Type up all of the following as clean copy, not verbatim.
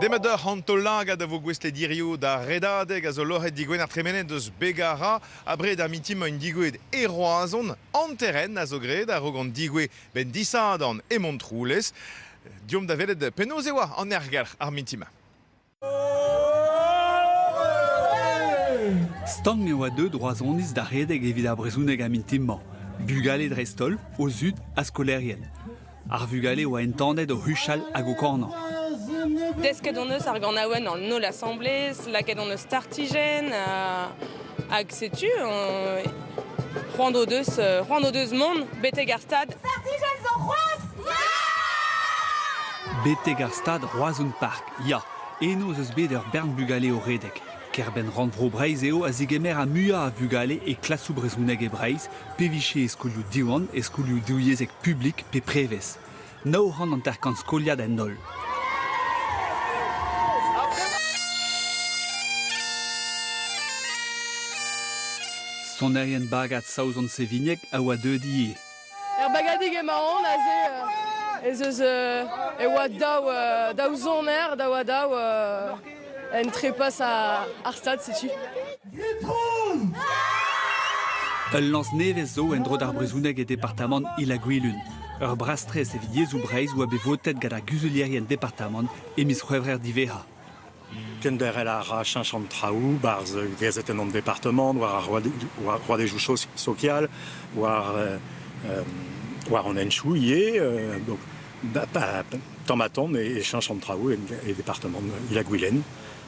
Demat deoc'h, an taol-lagad a vo gouestlet hiziv d'ar Redadeg a zo loc'het digwener tremenet eus Begara. Abred ar mintin-mañ int digouezhet e Roazhon. Hanterenn a zo graet a-raok an digouezh 'benn disadorn e Montroulez. Deomp da welet penaos e oa an aergelc'h ar mintin-mañ. Stank e oa deuet Roazhoniz da redek evit ar brezhoneg ar mintin-mañ, bugale dreist-holl, o zud ha skolaerien. Ar vugale oa entanet o huchal hag o kanañ. Desket hon eus ar ganaouenn an holl asambles, lakaet hon eus startijenn hag setu c'hoant o deus c'hoant o deus mont betek ar stad. Startijenn zo c'hoazh! Betek ar stad Roazhon Park, ya. Eno ez eus bet ur bern bugale o redek. Kêr-benn rannvro Breizh eo a zegemer ar muiañ a vugale e klasoù brezhonek e Breizh, pe vije e skolioù Diwan, e skolioù divyezhek publik pe prevez. 950 skoliad en holl. Sonerien bagad Saozon-Sevigneg a oa deuet ivez. Er bagadig emaon aze ez eus e oa daou, daou soner, daou ha daou en trepas ar stad setu. Ul lañs nevez zo en-dro d'ar brezhoneg e departamant Il-ha-Gwilun. Ur brastres evit yezhoù Breizh oa bet votet gant ar guzulierien departamant e miz C'hwevrer diwezhañ. Kenderc'hel a ra cheñch an traoù 'barzh gazetenn an departamant, war ar roadezoù sokial, war war an henchoù ivez. Donc tamm-ha-tamm e cheñch an traoù e departamant Il-ha-Gwilen.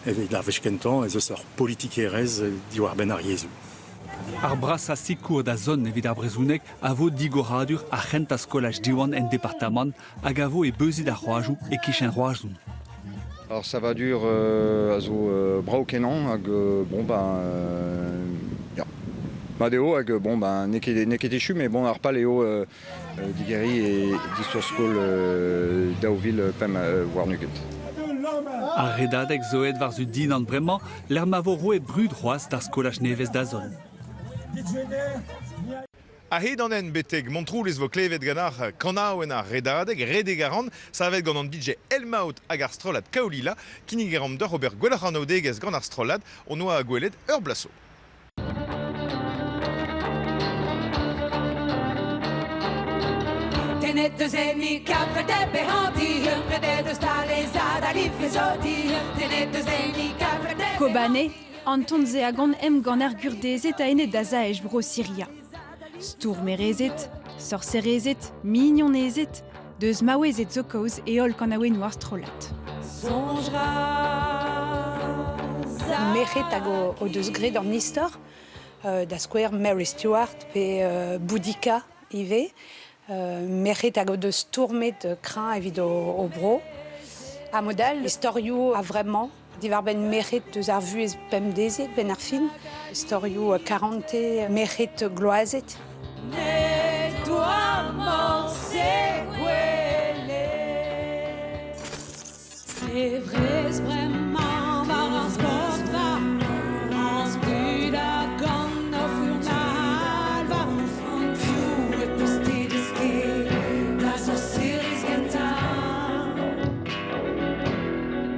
Evit ar wech kentañ ez eus ur politikerezh diwar-benn ar yezhoù. Ar brasañ sikour da zont evit ar brezhoneg a vo digoradur ar c'hentañ skolaj Diwan en departamant hag a vo e Beuzid ar C'hoajoù e-kichen Roazhon. Ar savadur a zo brav-kenañ hag bon ben ya. Mat eo hag bon ben n'eo ket n'eo ket echu mais bon ar pal eo digeriñ e distro-skol 2025. Ar redadeg zo aet war-zu Dinan bremañ lec'h ma vo roet brud c'hoazh d'ar skolaj nevez da zont. A-hed an hent betek Montroulez vo klevet ganeoc'h kanaouenn ar Redadeg, Redek a ran, savet gant an DJ Elmaout hag ar strollad Kaolila. Kinnig a ran deoc'h ober gwelloc'h anaoudegezh gant ar strollad hon oa gwelet ur bloaz zo. Tennet eus enni kafet behañ predet eus talezad Tennet eus enni kafet Kobane, Anton Zeagon emgann ar Gurdezed a-enep da Zaesh Bro-Siria. Stourmerezed, sorserezed, mignonezed, deus maouezed zo kaoz e holl kanaouennoù ar strollad. Merc'hed hag o deus graet an istor, da skouer Mary Stuart pe Boudica ivez, merc'hed hag o deus stourmet kreñv evit o bro. Ha mod all, istorioù a-vremañ diwar-benn merc'hed eus ar vuhez pemdeziek benn ar fin, istorioù karante merc'hed gloazet.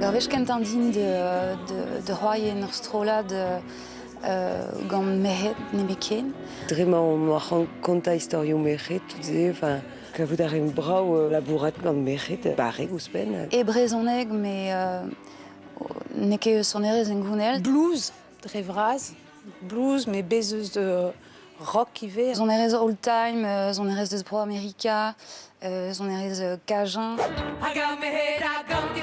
Ur wech kentañ din de c'hoari en ur strollad gant merc'hed nemetken. Dre ma on kontañ istorioù merc'hed tout se, enfin, kavout a rin brav labourat gant merc'hed barrek ouzhpenn. E brezhoneg, mais n'eo ket sonerezh hengounel. Blues, dre vras. Blues, mais bez eus de rock ivez. Sonerezh old-time, sonerezh deus Bro-Amerika, sonerezh cajun. Hag ar merc'hed a gan.